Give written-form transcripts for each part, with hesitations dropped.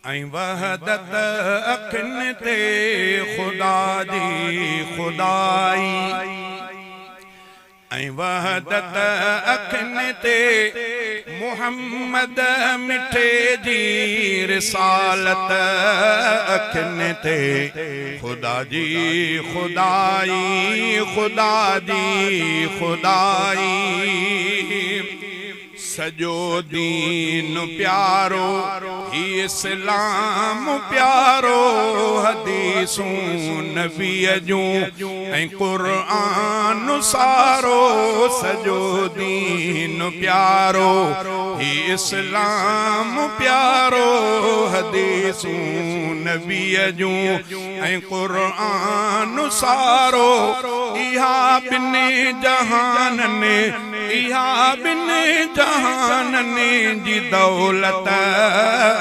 ऐं वहदत अखियुनि ते ख़ुदा जी ख़ुदाई, ऐं वहदत अखियुनि ते मुहम्मद मिठे जी रिसालत अखियुनि ते ख़ुदा जी ख़ुदाई, ख़ुदा जी ख़ुदाई। सॼो दीन प्यारो, ही इस्लाम प्यारो, हदीसूं नबीअ जूं ऐं क़ुर सारो। सॼो दीन प्यारो, ही इस्लाम प्यारो, हदीसूं नबीअ जूं ऐं क़ुर सारो। इहा ॿिन्ही जहाननि, इहा ॿिन्ही जहाननि जी दौलत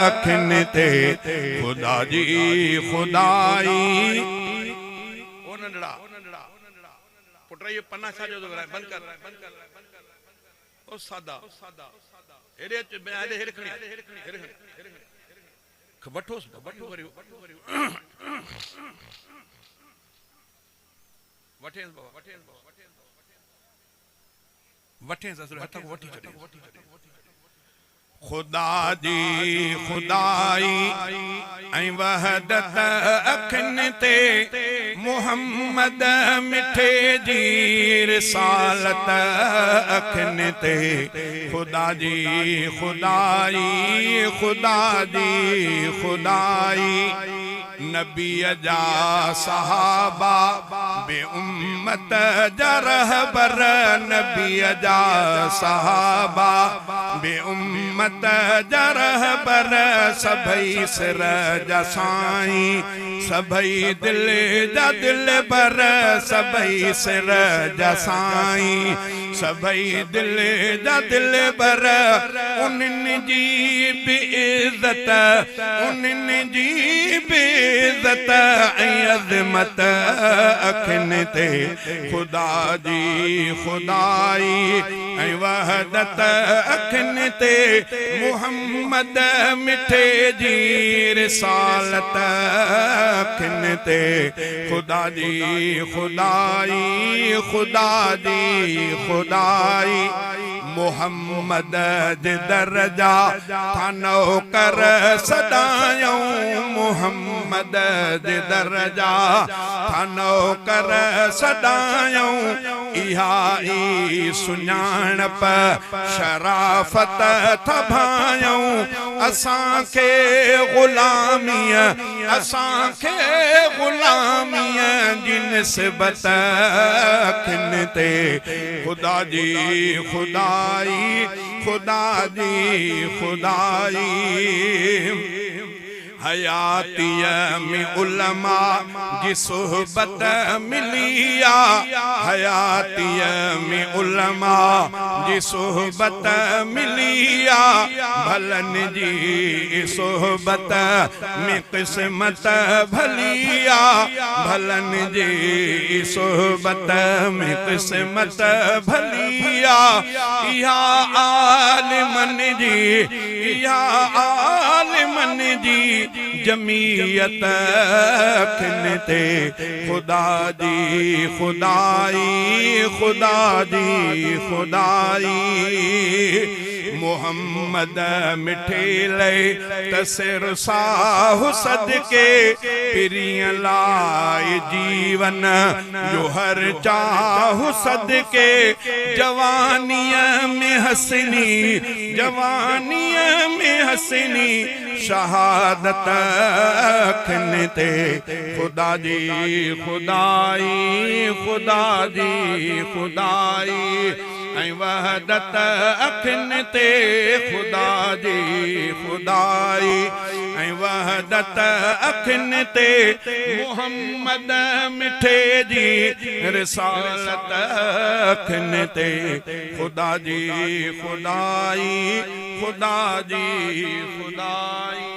अखियुनि ते ख़ुदा जी ख़ुदाई। ओ नंढड़ा पुट, इहे पन्ना छा जो थो ॻाल्हाए? बंदि कर। ओ सादा, हेॾे अच, हेॾे हेॾे खणी, हेॾे खणी, वठोसि, वठो वरी, वठेसि बाबा, वठेसि, असुल हथ खां वठी छॾे। ख़ुदा जी ख़ुदाई ऐं वहदत अखियुनि ते मुहम्मद मिठे जी रिसालत अखियुनि ते ख़ुदा जी ख़ुदाई, ख़ुदा जी ख़ुदाई। नबीअ जा सहाबा बे उम्मत जा रहबर, नबीअ जा सहाबा बे उम्मत जा रहबर, सभई सिर जा साईं, सभई दिल जा दिलबर, सभई सिर जा साईं, सभई दिल जा दिलबर। उन्हनि जी बि इज़त, उन्हनि जी बि इज़त ऐं अज़मत अखियुनि ते ख़ुदा जी ख़ुदाई ऐं वहदत अखियुनि ते मुहम्मद मिठे जी रिसालत अखियुनि ते ख़ुदा जी ख़ुदाई, ख़ुदा जी ख़ुदाई। मुहम्मद जे दरजा था नौकर सदायूं, मुहम्मद जे दरजा था नौकर सदायूं। इहा ई सुञाणप शराफ़त था भायूं, असांखे ग़ुलामीअ, असांखे ग़ुलामीअ जी निस्बत अखियुनि ते ख़ुदा जी ख़ुदाई, ख़ुदा जी ख़ुदाई। हयातीअ में उलमा जी सोहबत मिली आ, हयातीअ में उलमा जी सोहबत मिली आ, भलनि जी सोहबत में क़िस्मत भली आ, भलनि जी सोहबत में क़िस्मत भली आ। इहा आलिमनि जी, इहा आलिमनि जी जमीयत अखियुनि ते ख़ुदा जी ख़ुदाई, ख़ुदा जी ख़ुदाई। मुहम्मद मिठे लए त सिर साह सदके, पिरीअ लाइ जीवन जो हर चाह सदके। जवानीअ में हसनी, जवानीअ में हसनी शहादत अखियुनि ते ख़ुदा जी ख़ुदाई, ख़ुदा जी ख़ुदाई। ऐं वहदत अखियुनि ते ख़ुदा जी ख़ुदाई ऐं वहदत अखियुनि ते मुहम्मद मिठे जी रिसालत अखियुनि ते ख़ुदा जी ख़ुदाई, ख़ुदा जी ख़ुदाई।